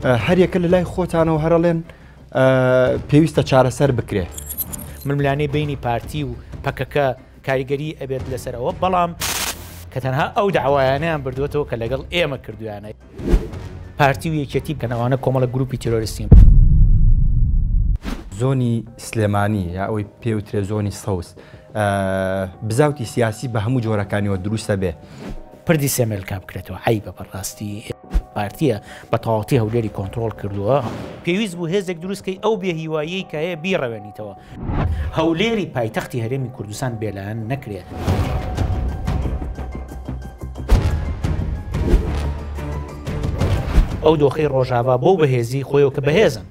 هەریەکە لە لای خۆتانەوە هەرەڵێن پێویستە چارەسەر بکرێ. ململانێی بەینی پارتی و پەکەکە کاریگەری ئەبێت لەسەر ئەوە، بەڵام کە تەنها ئەو دەعوایانەیان بردووەتەوە کە لەگەڵ ئێمە کردویانە. پارتی و یەکێتی بکەن ئەوانە کۆمەڵە گروپی تیرۆریستین. زۆنی سلێمانی یا ئەوەی پێوترێ زۆنی سەوز بزاوتی سیاسی بە هەموو جۆرەکانیەوە دروستە بێ. پردی سێمێلکا بکرێتەوە عەیبە بەڕاستی پارتیە بە تەواوەتی هەولێری کۆنترۆڵ کردووە. پێویست بوو هێزێک دروست کەی ئەو بێ هیواییەی کە هەیە بیڕەوێنیتەوە. هەولێری پایتەختی هەرێمی کوردستان بێلایەن نەکرێ. ئەو دۆخەی ڕۆژاڤا بەو بەهێزی خۆیەوە کە بەهێزن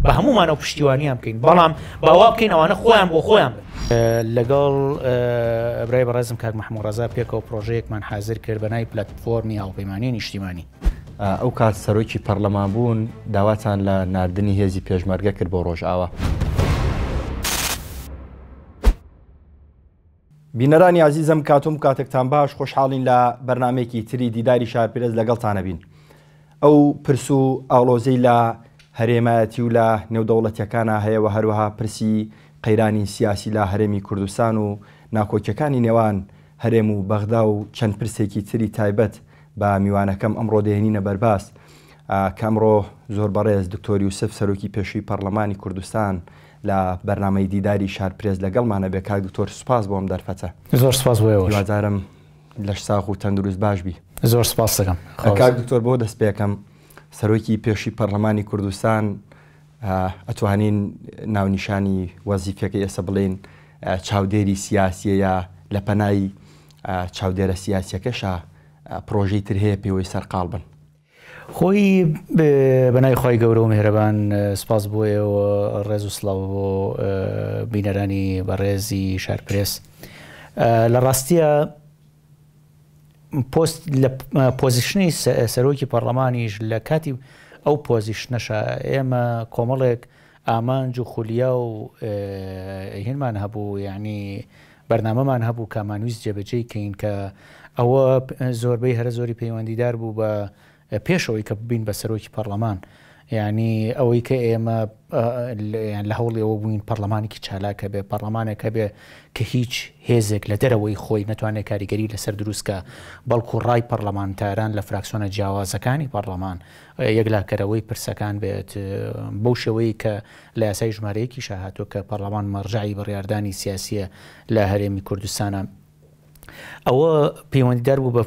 بە هەموومانەوە پشتیوانیان بکەین بەڵام باوا بکەین ئەوانە خۆیان بۆ خۆیان بن. لەگەڵ برای بەڕێزم کاک مەحموو ڕەزا پێکەوە پرۆژەیەکمان حازر کرد بە ناوی پلاتفۆرمی هاوپەیمانیی نیشتیمانی. ئەو کات سەرۆکی پەرلەمان بوون، داواتان لە ناردنی هێزی پێشمەرگە کرد بۆ ڕۆژئاوا. بینەرانی ئازیزم کاتم کاتێکتان باش، خۆشحاڵین لە بەرنامەیەکی تری دیداری شارپرێس لەگەڵتانە بین. ئەو پرس و ئاڵۆزەی لە هەرێمایەتی و لە نێودەوڵەتیەکانا هەیە و هەروەها پرسی قەیرانی سیاسی لە هەرێمی کوردستان و ناکۆکیەکانی نێوان هەرێم و بەغدا و چەند پرسێکی تری تایبەت بە میوانەکەم ئەمڕۆ دەهێنینە بەرباس کە ئەمڕۆ زۆر بەڕێز دکتۆر یوسف سەرۆکی پێشووی پەڕلەمانی کوردستان لە بەرنامەی دیداری شارپرێس لەگەڵمانە بێ. کاک دکتۆر سوپاس بۆ ئەم دەرفەتە. زۆر سوپاس بۆ ئێوەش. هیوادارم لەش ساغ و تەندروست باش بی. زۆر سپاس دەکەم. کاک دکتۆر بۆ دەست پێکەم سەرۆکی پێشی پەرلەمانی کوردستان ئەتوانین ناونیشانی وەزیفەکەی ئێستا بڵێین چاودێری سیاسیە یا لە پەنای چاودێرە سیاسیەکەشە پرۆژەی تر هەیە پێوەی سەرقاڵ بن؟ خۆی بەناوی خوای گەورە و میهرەبان سپاس بۆ ئێوە ڕێز و سڵاو بۆ بینەرانی بەڕێزی شارپرێس لە ڕاستیە پۆست لە پۆزیشنی سەرۆکی پەرلەمانیش لە کاتی ئەو پۆزیشنەشە ئێمە کۆمەڵێک ئامانج و خولیا و هینمان هەبوو یعنی بەرنامەمان هەبوو کە ئەمانویست جێبەجێی کەین کە ئەوە زۆربەی هەرە زۆری پەیوەندیدار بوو بە پێش ئەوەی کە ببین بە سەرۆکی پەڕلەمان یانی ئەوەی کە ئێمە لە هەوڵی ئەوە بووین پەڕلەمانێکی چالاک هەبێ پەڕلەمانێک هەبێ کە هیچ هێزێک لە دەرەوەی خۆی نەتوانێت کاریگەری لەسەر دروستکە بەڵکو ڕای پەڕلەمانتاران لە فراکسیۆنە جیاوازەکانی پەڕلەمان یەکلاکەرەوەی پرسەکان بێت بەو شێوەیە کە لە یاسای ژمارە یەکیشا هاتووە کە پەڕلەمان مەڕجەعی بڕیاردانی سیاسییە لە هەرێمی کوردستانا. ئەوە پەیوەندیدار بوو بە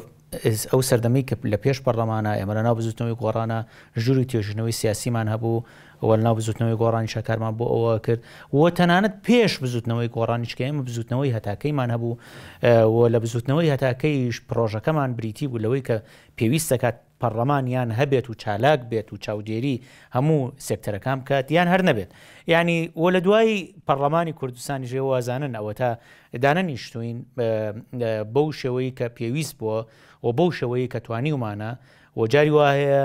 ئەو سەردەمەی کە لە پێش پەڕلەمانا ئێمە لە ناو بزوتنەوەی گۆڕانا ژووری توێژینەوەی سیاسیمان هەبوو و لە ناو بزوتنەوەی گۆڕانیشا کارمان بۆ ئەوە کرد و تەنانەت پێش بزوتنەوەی گۆڕانیش کە ئێمە بزوتنەوەی هەتاکەیمان هەبوو و لە بزوتنەوەی هەتاکەیش پڕۆژەکەمان بریتی بوو لەوەی کە پێویست دەکات پەڕلەمان یان هەبێت و چالاک بێت و چاودێری هەموو سێکتەرەکان بکات یان هەر نەبێت یعنی و لە دوای پەڕلەمانی کوردستانیش ئێوە ئەزانن ئەوەتا دانەنیشتوین بەو شێوەی کە پێویست بووە و بەو شێوەی کە توانیومانە و جاری وا هەیە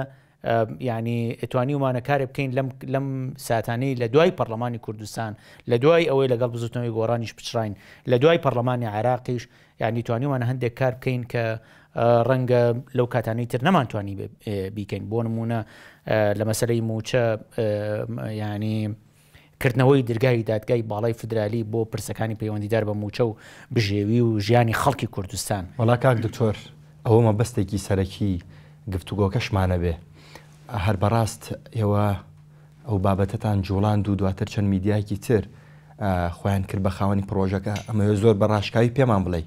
یعنی توانیومانە کارێ بکەین لەم لەم ساتانەی لە دوای پەرلەمانی کوردستان لە دوای ئەوەی لەگەڵ بزوتنەوەی گۆڕانیش پچڕین لە دوای پەرلەمانی عێراقیش یانی توانیومانە هەندێک کار بکەین کە ڕەنگە لەو کاتانەی تر نەمانتوانی بیکەین بۆ نمونە لە مەسلەی موچە ینی کردنەوەی درگای دادگای باڵای فدرالی بۆ پرسەکانی پەیوەندیدار بە موچە و بژێوی و ژیانی خەڵکی کوردستان. وەڵا کاک دکتۆر ئەوە مەبەستێکی سەرەکی گفتوگۆکەشمانە بێ هەر بەڕاست ئێوە ئەو بابەتەتان جوڵاند و دواتر چەند میدیایەکی تر خۆیان کرد بە خاوەنی پڕۆژەکە، ئەمەوێت زۆر بە ڕاشکاوی پێمان بڵێی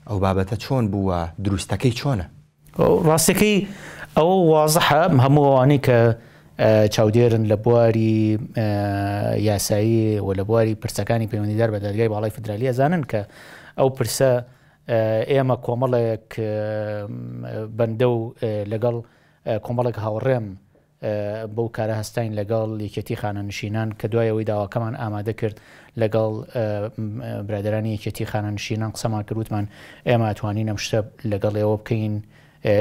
ئەو بابەتە چۆن بوو و دروستەکەی چۆنە؟ ڕاستەکەی ئەوە وازحە هەموو ئەوانەی کە چاودێرن لە بواری یاسایی و لە بواری پرسەکانی پەیوەندیدار بە دادگای باڵای فیدرالی ئەزانن کە ئەو پرسە ئێمە کۆمەڵێک بەندە و لەگەڵ کۆمەڵێک هاوڕێم بەو کارە هەستاین لەگەڵ یەکێتی خانەنشینان کە دوای ئەوەی داواکەمان ئامادە کرد لەگەڵ برادەرانی یەکێتی خانەنشینان قسەمان کرد وتمان ئێمە ئەتوانین ئەم شتە لەگەڵ ئێوە بکەین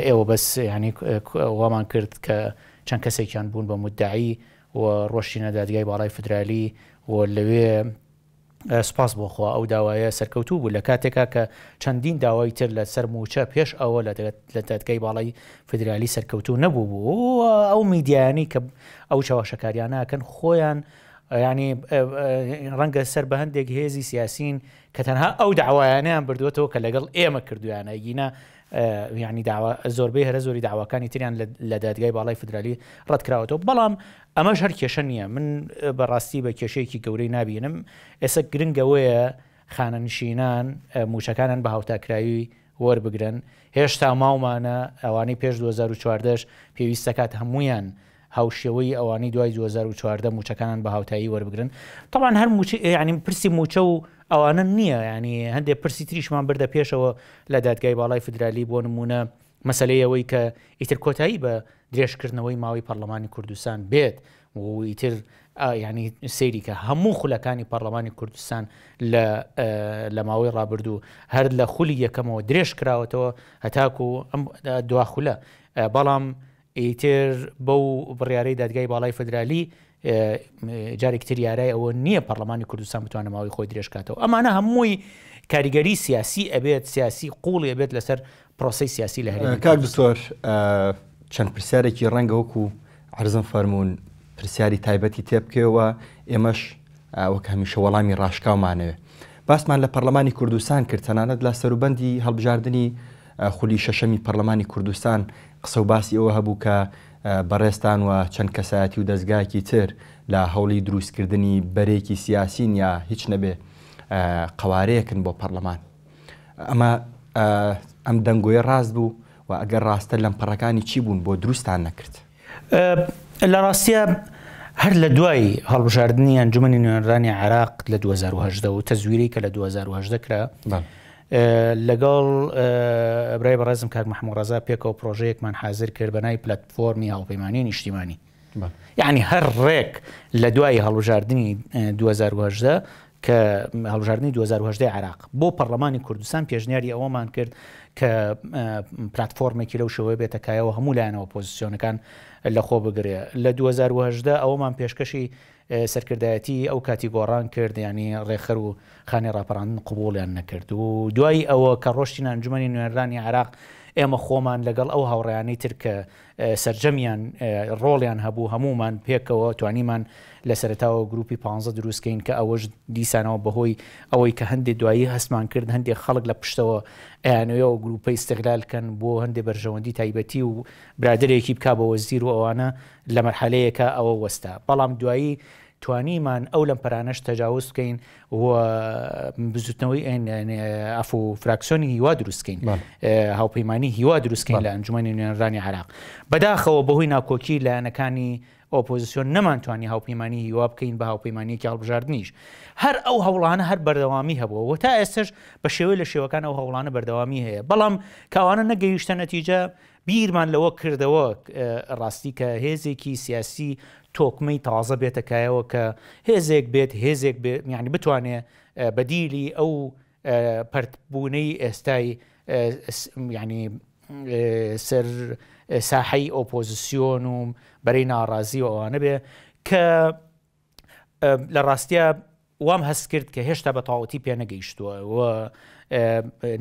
ئێوە بەس ینی وامان کرد کە چەند کەسێکیان بوون بە مدعی و ڕۆشتینە دادگای باڵای فدرالی و لەوێ. سوپاس بۆ خوا ئەو داوایە سەرکەوتوو بوو لە کاتێکا کە چەندین داوای تر لە سەر مووچە پێش ئەوە لە دادگای باڵای فیدرالی سەرکەوتوو نەبوو بوو ئەو میدیایانەی کە ئەو چەواشەکاریانە ئەکەن خۆیان ینی ڕەنگە سەر بە هەندێک هێزی سیاسین کە تەنها ئەو داوایانیان بردوێتەوە کە لەگەڵ ئێمە کردویانە گینا یعنی داوا زۆربەی هەرە زۆری داواکانی تریان لە دادگای باڵای فدرالی ڕەتکراوەتەوە بەڵام ئەمەش هەر کێشە نییە من بەڕاستی بە کێشەیەکی گەورەی نابینم ئێستا گرنگەوەیە خانەنشینان موچەکانیان بە هاوتاکراوی وەربگرن هێشتا ماومانە ئەوانەی پێش 2014 پێویست دەکات هەمویان هاوشێوەی ئەوانەی دوای 2014 موچەکانان بە هاوتایی وەربگرن طبعا هەر موچە یعنی پرسی موچە و ئەوانە نییە ینی هەندێک پرسی تریشمان بردە پێشەوە لە دادگای باڵای فدرالی بۆ نمونە مەسەلەی ئەوەی کە ئیتر کۆتایی بە درێژکردنەوەی ماوەی پەرلەمانی کوردستان بێت و ئیتر ینی سەیری کە هەموو خولەکانی پەرلەمانی کوردستان لە لە ماوەی ڕابردوو هەر لە خولی یەکەمەوە درێژ کراوەتەوە هەتاکو ئەم دوا خولە بەڵام ئیتر بەو بڕیارەی دادگای باڵای فدرالی جارێکی تر یارای ئەوە نییە پەرلەمانی کوردستان بتوانێت ماوەی خۆی درێژ کاتەوە ئەمانە هەمووی کاریگەری سیاسی ئەبێت سیاسی قوڵی ئەبێت لەسەر پرۆسی سیاسی لە هەرێمی کاک دکتۆر چەند پرسیارێکی ڕەنگە وەکو عەرزم فەرموون پرسیاری تایبەتی تێبکەوە ئێمەش وەک هەمیشە وەڵامی ڕاشکاومانەوێ باسمان لە پەرلەمانی کوردستان کرد تەنانەت لە سەروبەندی هەڵبژاردننی خولی شەشەمی پەرلەمانی کوردستان قسە و باسی ئەوە هەبوو کە بەڕێزتان و چەند کەسایەتی و دەزگایەکی تر لە هەوڵی دروستکردنی بەرەیەکی سیاسین یا هیچ نەبێ قەوارەیەکن بۆ پەرلەمان. ئەمە ئەم دەنگۆیە ڕاست بوو و ئەگەر ڕاستە لەمپەڕەکانی چی بوون بۆ دروستان نەکرد؟ لە ڕاستیا هەر لە دوای هەڵبژاردنی ئەنجومەنی نوێنەرانی عێراق لە 2010 و تەزویرەی کە لە 2010 کرا لەگەڵ برای بەڕێزم کاک محمود ڕەزا پێکەوە پرۆژەیەکمان حازر کرد بە ناوی پلاتفۆرمی هاوپەیمانی نیشتیمانی یعنی هەر ڕێک لە دوای هەڵبژاردنی 2010 کە هەڵبژاردنی 2010 عراق بۆ پەرلەمانی کوردستان پێشنیاری ئەوەمان کرد کە پلتفۆرمێکی لەو شێوەیە بێتە کایەوە هەموو لایەنە ئۆپۆزیسیۆنەکان لەخۆ بگرێ لە 2010 ئەوەمان پێشکەشی سەرکردایەتی ئەو کاتی گۆڕان کرد یانی ڕێکخەر و خانەی ڕاپەڕاندن قبوڵیان نەکرد و دوای ئەوە کە ڕۆشتینە ئەنجومەنی نوێنەرانی عێراق ئێمە خۆمان لەگەڵ ئەو هاوڕێیانەی تر کە سەرجەمیان ڕۆڵیان هەبوو هەموومان پێکەوە توانیمان لە سەرەتاوە گروپی پ دروستکەین کە ئەوەش دیسانەوە بەهۆی ئەوەی کە هەندێک دوایی هەستمان کرد هەندێک خەڵک لە پشتەوە ئەیانەوێ ئەو گروپە ئیستغلال کەن بۆ هەندێک بەرژەوەندی تایبەتی و برادەرێکی بک بە وەزیر و ئەوانە لە مەرحەلەیەکا ئەوە وەستا، بەڵام دوایی توانیمان ئەو لەمپەرانەش تەجاوز بکەین و بزوتنەوەی ئەفو فراکسیۆنی هیوا دروست بکەین، هاوپەیمانی هیوا دروست بکەین لە ئەنجومەنی نوێنەرانی عێراق. بەداخەوە بەهۆی ناکۆکی لایەنەکانی ئۆپۆزیسیۆن نەمانتوانی هاوپەیمانی هیوا بکەین بە هاوپەیمانیەکی هەڵبژاردنیش. هەر ئەو هەوڵانە هەر بەردەوامی هەبووە و تا ئێستەش بە شێوەی لە شێوەکان ئەو هەوڵانە بەردەوامی هەیە، بەڵام کە ئەوانە نەگەیشتە نەتیجە بیرمان لەوە کردەوە ڕاستی کە هێزێکی سیاسی تۆکمەی تازە بێتە کایەوە کە هێزێک بێت هێزێک بێ یعنی بتوانێ بەدیلی ئەو پەرتبوونەی ئێستای ینی سەر ساحەی ئۆپۆزیسیۆن و بەرەی ناڕازی و ئەوانە بێ کە لە ڕاستیا وام هەست کرد کە هێشتا بە تەواوەتی پێنەگەیشتووە و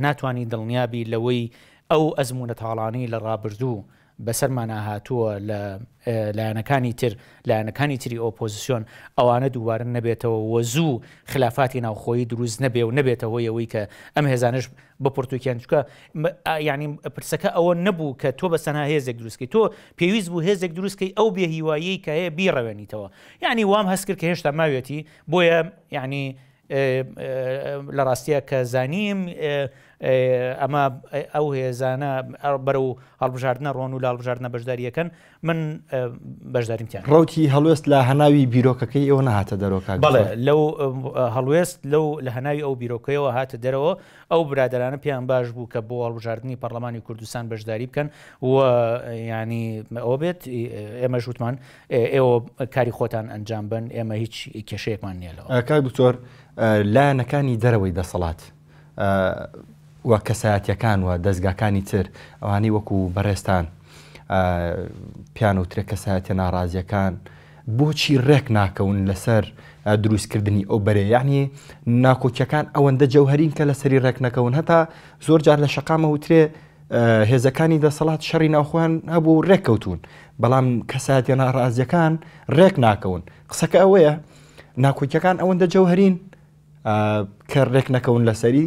ناتوانی دڵنیابی لەوەی ئەو ئەزموونە تاڵانەی لە ڕابردوو بەسەرمانا هاتووە لە لایەنەکانی تر لایەنەکانی تری ئۆپۆزیسیۆن ئەوانە دووبارە نەبێتەوە و زوو خلافاتی ناوخۆیی دروست نەبێ و نەبێتە هۆی ئەوەی کە ئەم هێزانەش بپڕتوکێن چونکە یعنی پرسەکە ئەوە نەبوو کە تۆ بە سەنها هێزێک دروستکەی تۆ پێویست بوو هێزێک دروستکەی ئەو بێهیواییەی کە هەیە بیڕەوێنیتەوە یعنی وام هەست کرد کە هێشتا ماوێتی بۆیە یعنی لە ڕاستیە کە زانیم ئەمە ئەو هێزانە بەرەو هەڵبژاردنە ڕۆن و لە هەڵبژاردنە بەشداریەکەن من بەشداریم تیا ڕەوتی هەڵوێست لە هەناوی بیرۆکەکەی ئێوە نەهاتە دەرەوە کاک بەڵێ لەو هەڵوێست لەو لە هەناوی ئەو بیرۆکەیەوە هاتە دەرەوە ئەو برادەرانە پێیان باش بوو کە بۆ هەڵبژاردنی پەرلەمانی کوردستان بەشداری بکەن و ینی ئەوە بێت ئێمەش وتمان ئێوە کاری خۆتان ئەنجام بن ئێمە هیچ کێشەیەکمان نییە لەوە. کاک دکتۆر لایەنەکانی دەرەوەی دەسەڵات و کەسایەتیەکان و دەزگاکانی تر ئەوانەی وەکو بەڕێزتان پێیان وترێ کەسایەتیە ناڕازیەکان بۆچی ڕێک ناکەون لەسەر دروستکردنی ئەو بەرەیە؟ یەعنی ناکۆکیەکان ئەوەندە جەوهەرین کە لەسەری ڕێک نەکەون هەتا زۆر جار لە شەقامە وترێ هێزەکانی دەسەڵات شەڕی ناوخۆیان هەبوو و ڕێککەوتون بەڵام کەسایەتیە ناڕازیەکان ڕێک ناکەون قسەکە ئەوەیە ناکۆکیەکان ئەوەندە جەوهەرین کە ڕێک نەکەون لەسەری؟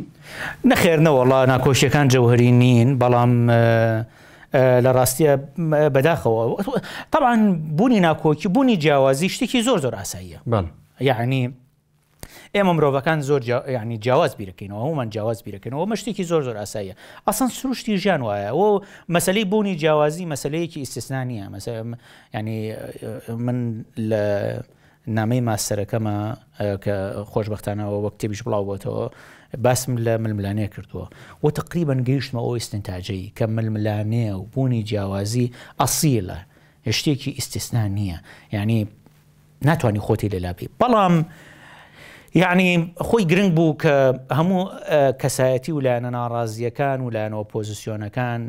نەخێر نەوەڵا ناکۆکیەکان جەوهەری نین بەڵام لە ڕاستیە بەداخەوە طبعا بوونی ناکۆکی بوونی جیاوازی شتێکی زۆر زۆر ئاساییە یعنی ئێمە مرۆڤەکان زۆر ینی جیاواز بیرەکەینەوە هەمومان جیاواز بیرەکەینەوە ئەمە شتێکی زۆر زۆر ئاساییە ئەسڵەن سروشتی ژیان وایە و مەسلەی بوونی جیاوازی مەسلەیەکی ئیستسنا نییە مەسە ینی من لە نامەی ماستەرەکەمە کە خۆشبەختانەوە وەک کتێبیش بڵاو بۆتەوە باسم لە ململانێ کردووە و تقریبا گەیشتمە ئەو ئیستنتاجەی کە ململانێ و بوونی جیاوازی ئەسیلە شتێکی ئیستسنا نییە یعنی ناتوانانی خۆتی لێ لابی بەڵام یعنی خۆی گرنگ بوو کە هەموو کەسایەتی و لایەنە ناڕازیەکان و لایەنە ئۆپۆزیسیۆنەکان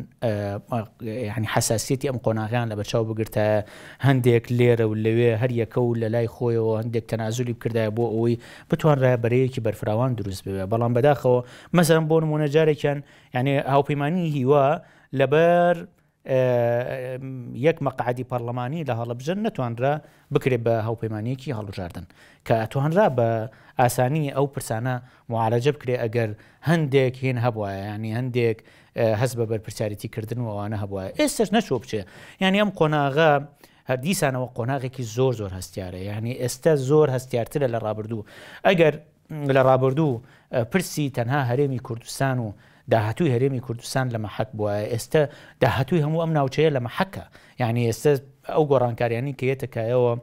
یعنی حساسیەتی ئەم قۆناغیان لە بەرچاو بگرتایە هەندێک لێرە و لەوێ هەر یەکە و لە لای خۆیەوە هەندێک تەنازولی بکردایە بۆ ئەوەی بتوانرایە بەرەیەکی بەرفراوان دروست ببێ بەڵام بەداخەوە مەسەلەن بۆ نمونە جارێکیان یعنی هاوپەیمانی هیوا لەبەر یەک مەقعدی پەرلەمانی لە هەڵەبجە نەتوانرا بکرێت بە هاوپەیمانیەکی هەڵبژاردن کە توانرا بە ئاسانی ئەو پرسانە معالەجە بکرێ ئەگەر هەندێک هێن هەبواە ینی هەندێک هەست بە بەرپرسیارێتی کردن و ئەوانە هەبواە ئێستش نەچوە بچێ یعنی ئەم قۆناغە هەر دیسانەوە قۆناغێکی زۆر زۆر هەستیارە یعنی ئێستا زۆر هەستیارترە لە ڕابردوو ئەگەر لە ڕابردوو پرسی تەنها هەرێمی کوردستان و داهاتووی هەرێمی کوردستان لە مەحەک بوایە ئێستا داهاتووی هەموو ئەم ناوچەیە لە مەحەکە یعنی ئێستا ئەو گۆڕانکاریانی کە یەتە کایەوە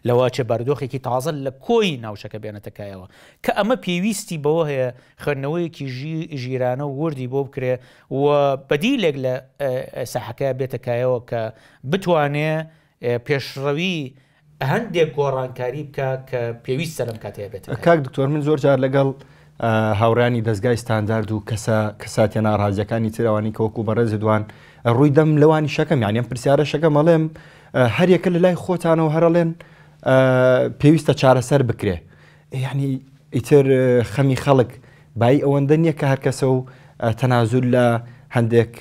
لەوەچێ بارودۆخێکی تازە لە کۆی ناوچەکە بێنێتە کایەوە کە ئەمە پێویستی بەوە هەیە خوێندنەوەیەکی ژیرانە و وردی بۆ بکرێ و بەدیلێک لە ساحەکە بێتە کایەوە کە بتوانێ پێشڕەوی هەندێک گۆڕانکاری بکە کە پێویستە لەم کاتەیە بێتە کاک دکتۆر من زۆر جار لەگەڵ هاوڕیانی دەستگای ستاندارد و کەسە کەساتە ناڕازیەکانی ترەوانی کە وەکو بەڕێز دوان ڕووی دەم لەوانی شەکەم یانیم پرسیارە شەکەم ئەڵێم هەریەکە لە لای خۆتانەوە هەرڵێن پێویستە چارەسەر بکرێ یعنی ئیتر خەمی خەڵک بایی ئەوەندە نییە کە هەر کەسە و تەنازول لە هەندێک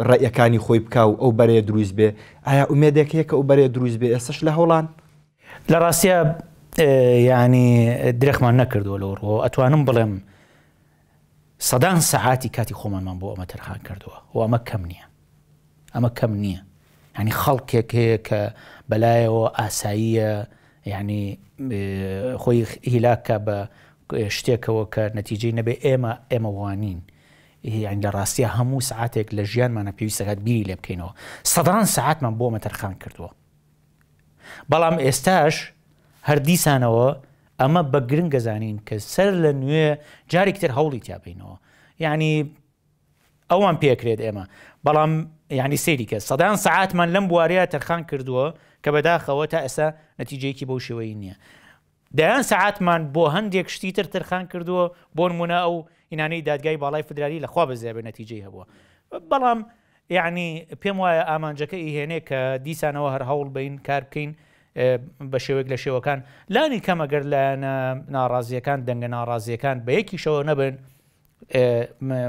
ڕەئیەکانی خۆی بکا و ئەو بەرەیە دروست بێ، ئایا ئومێدێک هەیە کە ئەو بەرەیە دروست بێ ئێستەش لە هەوڵان؟ لە ڕاستیا یانی درەخمان نەکردووە لەو ڕووەوە، ئەتوانم بڵێم سەدان سەعاتی کاتی خۆمانمان بۆ ئەمە تەرخان کردووە و ئەمە کەم نییە. ئەمە کەم نییە. یانی خەڵکێک هەیە کە بەلایەوە ئاساییە یانی خۆی هیلاک کا بە شتێکەوە کە نەتیجەی نەبێ ئێمە ئێمە وانین یانی لە ڕاستیا هەموو سعاتێک لە ژیانمانە پێویستەکات بیری لێ بکەینەوە سەدان سعاتمان بۆ ئەمە تەرخان کردووە بەڵام ئێستاش هەر دیسانەوە ئەمە بە گرنگە زانین کە سەر لە نوێ جارێکتر هەوڵی تیابینەوە یعنی ئەوان پێکرێت ئێمە بەڵام یعنی سەیری کە سەدان سەعاتمان لەم بوارەیە تەرخان کردووە کە بەداخەوە تا ئێستا نەتیجەیەکی بەو شێوەی نییە دەیان سەعاتمان بۆ هەندێک شتی تر ترخان کردووە بۆ نمونە ئەو ئینانەی دادگای باڵای فدرالی لەخوا بەزیابێ نەتیجەی هەبووە بەڵام یعنی پێم وایە ئامانجەکە ئیهێنێ کە دیسانەوە هەر هەوڵ بین کار بکەین بە شێوەیەک لە شێوەکان لانی کەمە گەر لایەنە ناڕازیەکان دەنگە ناڕازیەکان بە یەکیشەوە نەبن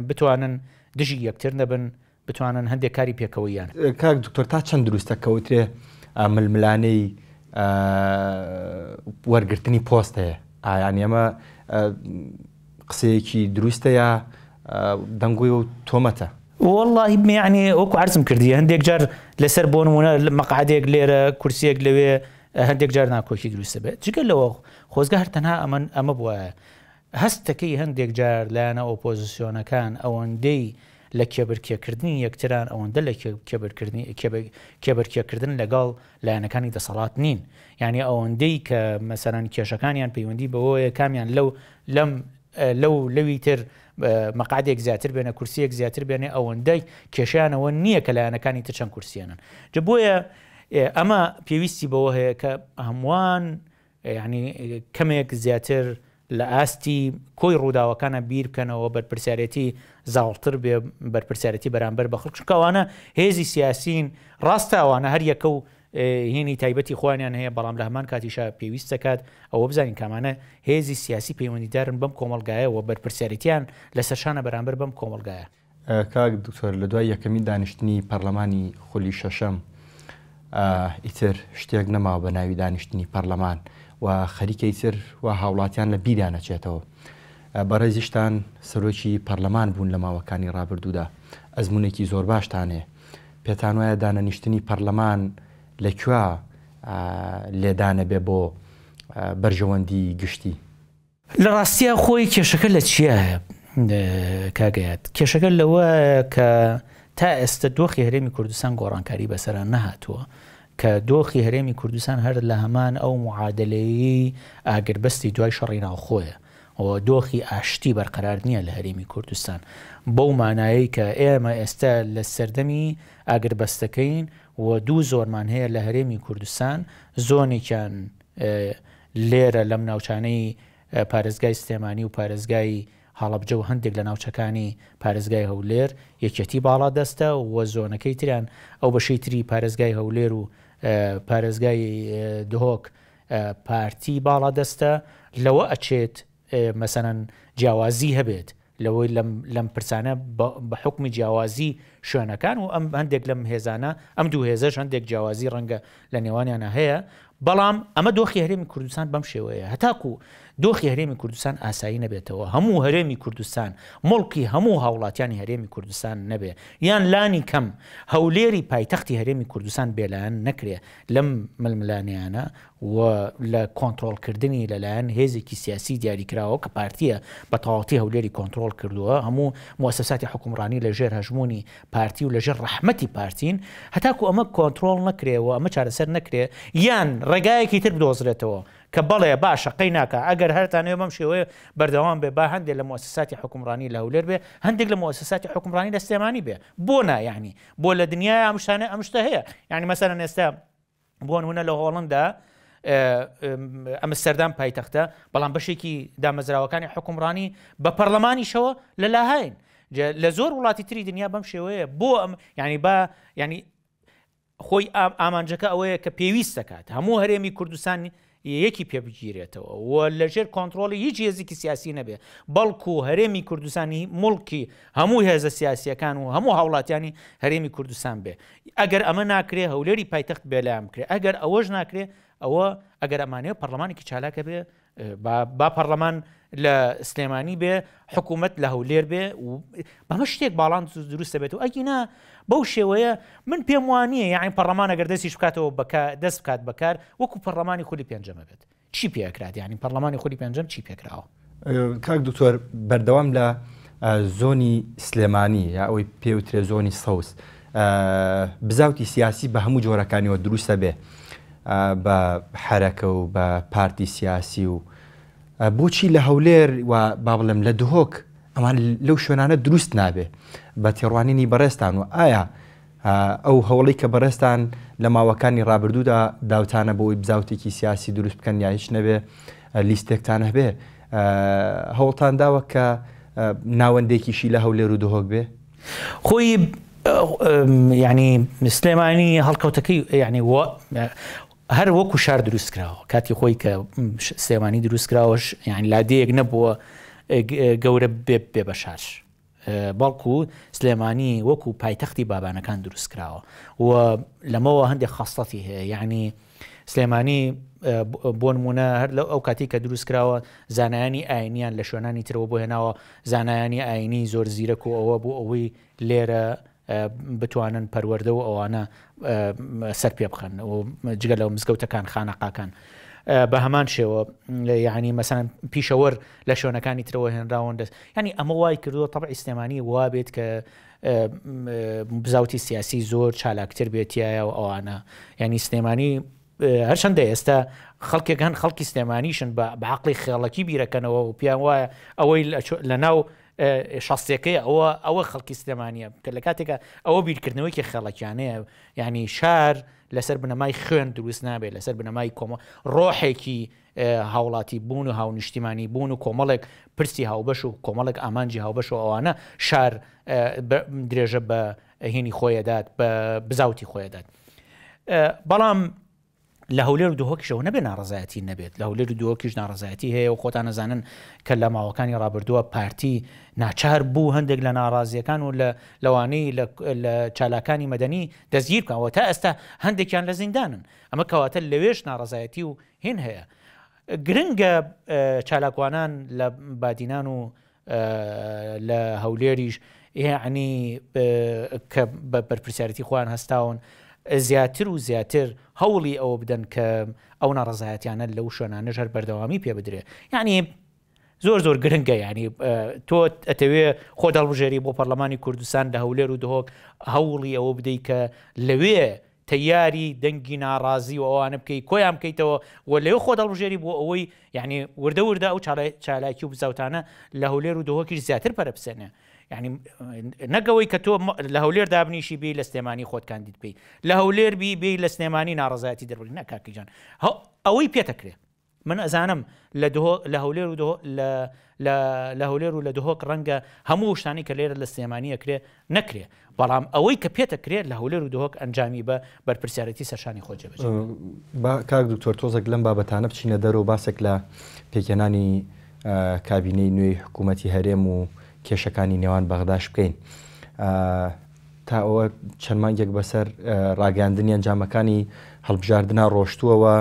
بتوانن دژی یەکتر نەبن، بتوانن هەندێک کاری پێکەوەییان. کاک دکتۆر تا چەند دروستە کە وترێ ململانێی وەرگرتنی پۆست هەیە؟ ئایانی ئەمە قسەیەکی دروستە یا دەنگۆی و تۆمەتە؟ وەڵڵاهی یەعنی وەکو عەرزم کردی هەندێک جار لەسەر بۆ نموونە مەقعەدێک لێرە کورسیەک لەوێ هەندێک جار ناکۆکی دروستە بێت جگە لەوە خۆزگە هەر تەنها ئەمە ئەمە بوایە هەستەکەی هەندێک جار لایەنە ئۆپۆزسیۆنەکان ئەوەندەی لە کێبرکێکردنی یەکتران ئەوەندە لە کێبرکێکردن لەگەڵ لایەنەکانی دەسەڵات نین. یانی ئەوەندەی کە مەسەلەن کێشەکانیان پەیوەندی بەوەیە کامیان لەو لەم لەو لەوی تر مەقعدێک زیاتر بێنە کورسیەک زیاتر بێنێ ئەوەندەی کێشیانەوە نییە کە لایەنەکانی تر چەند کورسیەنن. جا بۆیە ئەمە پێویستی بەوە هەیە کە هەمووان یانی کەمێک زیاتر لە ئاستی کۆی ڕووداوەکانە بیر بکەنەوە بەرپرسیارێتی زاڵتر بێ بەرپرسیارێتی بەرامبەر بە خەڵک چونکە ئەوانە هێزی سیاسین ڕاستە ئەوانە هەر یەکە و هینی تایبەتی خۆیانیان هەیە، بەڵام لە هەمان کاتیشا پێویست دەکات ئەوە بزانین کە ئەمانە هێزی سیاسی پەیوەندیدارن بەم کۆمەڵگایە و بەرپرسیارێتیان لەسەر شانە بەرامبەر بەم کۆمەڵگایە. کاک دکتۆر لە دوای یەکەمین دانیشتنی پەرلەمانی خولی شەشەم ئیتر شتێک نەماوە بە ناوی دانیشتنی پەرلەمان و خەریکە ئیتر و هاوڵاتیان لە بیریان ئەچێتەوە. بەڕێزیشتان سەرۆکی پەرلەمان بوون لە ماوەکانی ڕابردوودا ئەزمونێکی زۆر باشتان هەیە. پێتان وایە دانەنیشتنی پەرلەمان لە کوێ لێدانە بێ بۆ بەرژەوەندی گشتی؟ لە ڕاستیا خۆی کێشەکە لە چیایە کاک ئەیاد؟ کێشەکە لەوەیە کە تا ئێستە دۆخی هەرێمی کوردستان گۆڕانکاری بەسەرا نەهاتووە کە دۆخی هەرێمی کوردستان هەر لە هەمان ئەو معادلەیەی ئاگربەستی دوای شەڕی ناوخۆیە و دۆخی ئاشتی بەرقەرار نییە لە هەرێمی کوردستان بەو مانایەی کە ئێمە ئێستا لە سەردەمی ئاگربەستەکەین و دوو زۆنمان هەیە لە هەرێمی کوردستان زۆنێکیان لێرە لەم ناوچانەی پارێزگای سلێمانی و پارێزگای هەڵەبجە و هەندێک لە ناوچەکانی پارێزگای هەولێر یەکێتی باڵادەستە و زۆنەکەی تریان ئەو بەشەی تری پارێزگای هەولێر و پارێزگای دهۆک پارتی باڵادەستە لەوە ئەچێت مەسەلەن جیاوازی هەبێت لەوەی لەم لەم پرسانە بە حوکمی جیاوازی شوێنەکان و ئەم هەندێک لەم هێزانە ئەم دوو هێزەش هەندێک جیاوازی ڕەنگە لە نێوانیانە هەیە بەڵام ئەمە دۆخی هەرێمی کوردستان بەم شێوەیە هەتاکو دۆخی هەرێمی کوردستان ئاسایی نەبێتەوە هەموو هەرێمی کوردستان مڵکی هەموو هاوڵاتیانی هەرێمی کوردستان نەبێ یان لانی کەم هەولێری پایتەختی هەرێمی کوردستان بێلایەن نەکرێ لەم ململانێیانە و لە کۆنترۆڵکردنی لەلایەن هێزێکی سیاسی دیاریکراوە کە پارتییە بە تەواوەتی هەولێری کۆنترۆڵ کردووە، هەموو موئەسەساتی حوکمڕانی لە ژێر هەژموونی پارتی و لە ژێر ڕەحمەتی پارتین، هەتاکو ئەمە کۆنترۆڵ نەکرێ و ئەمە چارەسەر نەکرێ یان ڕێگایەکی تر بدۆزرێتەوە کە بەڵێ باشە قەی ناکا ئەگەر هەرتانەوێ بەم شێوەیە بەردەوام بێ با هەندێک لە موئەسەساتی حوکمڕانی لە هەولێر بێ هەندێک لە موئەسەساتی حوکمڕانی لە سلێمانی بێ بۆ نا یانی بۆ لە دنیایا ئەم شتانە ئەم شتە هەیە یانی مەسەلەن ئێستا بۆ نمونە لە هۆڵندا ئەمستەردام پایتەختە بەڵام بەشێکی دامەزراوەکانی حکومڕانی بە پەرلەمانیشەوە لە لاهاین لە زۆر وڵاتی تری دنیا بەم شێوەیە بۆ ئەم ینی با ینی خۆی ئامانجەکە ئەوەیە کە پێویست دەکات هەموو هەرێمی کوردستان یەکی پێ بگیرێتەوە و لەژێر کۆنترۆڵی هیچ هێزێکی سیاسی نەبێ بەڵکو هەرێمی کوردستانی موڵکی هەموو هێزە سیاسیەکان و هەموو هاوڵاتیانی هەرێمی کوردستان بێ ئەگەر ئەمە ناکرێ هەولێری پایتەخت بێلایان بکرێ ئەگەر ئەوەش ناکرێ ئەوە ئەگەر ئەمانەیە پەرلەمانێکی چالاکە بێ با پەرلەمان لە سلێمانی بێ حکوومەت لە هەولێر بێ و بەمە شتێک باڵان دروست دەبێت و ئەگینا بەو شێوەیە من پێم وانییە یانی پەڕلەمان ئەگەر دەستیش بکاتەوە بەکار دەست بکات بەکار وەکو پەڕلەمانی خولی پێنجەمە بێت چی پێ ئەکرات یانی پەڕلەمانی خولی پێنجەم چی پێکراوە؟ کاک دکتۆر بەردەوام لە زۆنی سلێمانی یا ئەوەی پێوترێ زۆنی سەوز بزاوتی سیاسی بە هەموو جۆرەکانیەوە دروستە بێ بە حەرەکە و بە پارتی سیاسی و بۆچی لە هەولێر و با بڵێم لە دهۆک ئەمان لەو شوێنانە دروست نابێ بە تێڕوانینی بەڕێزتان و ئایا ئەو هەوڵی کە بەڕێزتان لە ماوەکانی ڕابردوودا داوتانە بۆ ئەوی بزاوتێکی سیاسی دروست بکەن یا هیچ نەبێ لیستێکتان هەبێ هەوڵتان داوە کە ناوەندێکیشی لە هەولێر و دهۆک بێ؟ خۆی یعنی سلێمانی هەڵکەوتەکەی یعنی هەر وەکو شار دروست کراوە کاتی خۆی کە سلێمانی دروست کراوەش یان لادێیەک نەبووە گەورە بێ بێ بە شار بەڵکو سلێمانی وەکو پایتەختی بابانەکان دروست کراوە و لەمەوە هەندێک خاستەتی هەیە یعنی سلێمانی بۆ نمونە هەر لە ئەو کاتی کە دروست کراوە زانایانی ئاینیان لە شوێنانی ترەوە بۆ هێناوە زانایانی ئاینی زۆر زیرەک و ئەوە بۆ ئەوەی لێرە بتوانن پەروەردە و ئەوانە سەر پێ بخەن و جگە لەو مزگەوتەکان خانەقاکان بە هەمان شێوە یعنی مەسەن پیشەوەر لە شوێنەکانی ترەوە هێنراون دەست ینی ئەمە وای کردووە تەبعی سلێمانی وابێت کە بزاوتی سیاسی زۆر چالاکتر بێتایە و ئەوانە ینی سلێمانی هەرچەندە ئێستا خەڵکێک هەن خەڵکی سلێمانیشن بە عەقڵی خێڵەکی بیرەکەنەوە و پیان وایە ئەوەی لە ناو شەستەکەی ئەوە ئەوە خەڵکی سلێمانیە کە لە کاتێکە ئەوە بیرکردنەوەیکی خێڵەکیانەیە ینی شار لەسەر بنەمای خوێن دروست نابێت لەسەر بنەمای کۆمە ڕۆحێکی هاوڵاتی بوون و هاونیشتیمانی بوون و کۆمەڵێک پرسی هاوبەش و کۆمەڵێک ئامانجی هاوبەش و ئەوانە شار درێژە بە هینی خۆیەدات بە بزاوتی خۆیەدات. بەڵام لە هەولێر و دهۆکیشەوە نەبێ ناڕەزایەتی نەبێت، لە هەولێر و دهۆکیش ناڕەزایەتی هەیە و خۆتان ئەزانن کە لە ماوەکانی ڕابردووە پارتی ناچار بوو هەندێک لە ناڕازیەکان و لە لەوانەی لە چالاکانی مەدەنی دەستگیر بکەن و تا ئێستا هەندێکیان لە زیندانن ئەمە کەواتە لەوێش ناڕەزایەتی و هین هەیە گرنگە چالاکوانان لە بادینان و لە هەولێریش یەعنی کە بە بەرپرسیارێتی خۆیان هەستاون زیاتر و زیاتر هەوڵی ئەوە بدەن کە ئەو ناڕەزایەتیانە لەو شوێنانەش هەر بەردەوامی پێ بدرێ یعنی زۆر زۆر گرنگە ینی تۆ ئەتەوێ خۆ دەڵبژێری بۆ پەرلەمانی کوردستان لە هەولێر و دهۆک هەوڵی ئەوە بدەیت کە لەوێ تەیاری دەنگی ناڕازی و ئەوانە بکەی کۆیان بکەیتەوە و لەوێ خۆت هەڵبژێری بۆ ئەوەی یعنی وردە وردە ئەو چالاکی و بزاوتانە لە هەولێر و دهۆکیش زیاتر پەرە بسێنێ یعنی نەگەوەی کە تۆ لە هەولێر دابنیشی بی لە سلێمانی خۆت کاندید بکەی لە هەولێر بی بی لە سلێمانی ناڕزایەتی دەربڕی نە کاکیجان ئەوەی پێتەکرێ من ئەزانم لە دهۆ لە هەولێر و دهۆ لە لە لە هەولێر و لە دهۆک ڕەنگە هەموو شتانی کە لێرە لە سلێمانی ئەکرێ نەکرێ بەڵام ئەوەی کە پێت ئەکرێ لە هەولێر و دهۆک ئەنجامی بە بەرپرسیارێتی سەرشانی خۆت جێبەجێ بکە. با کاک دکتۆر تۆزێک لەم بابەتانە بچینە دەرەوە باسێک لە پێکهێنانی کابینەی نوێی حکوومەتی هەرێم و کێشەکانی نێوان بەغداش بکەین. تا ئەوە چەند مانگێک بەسەر ڕاگەیاندنی ئەنجامەکانی هەڵبژاردنا ڕۆشتووەوە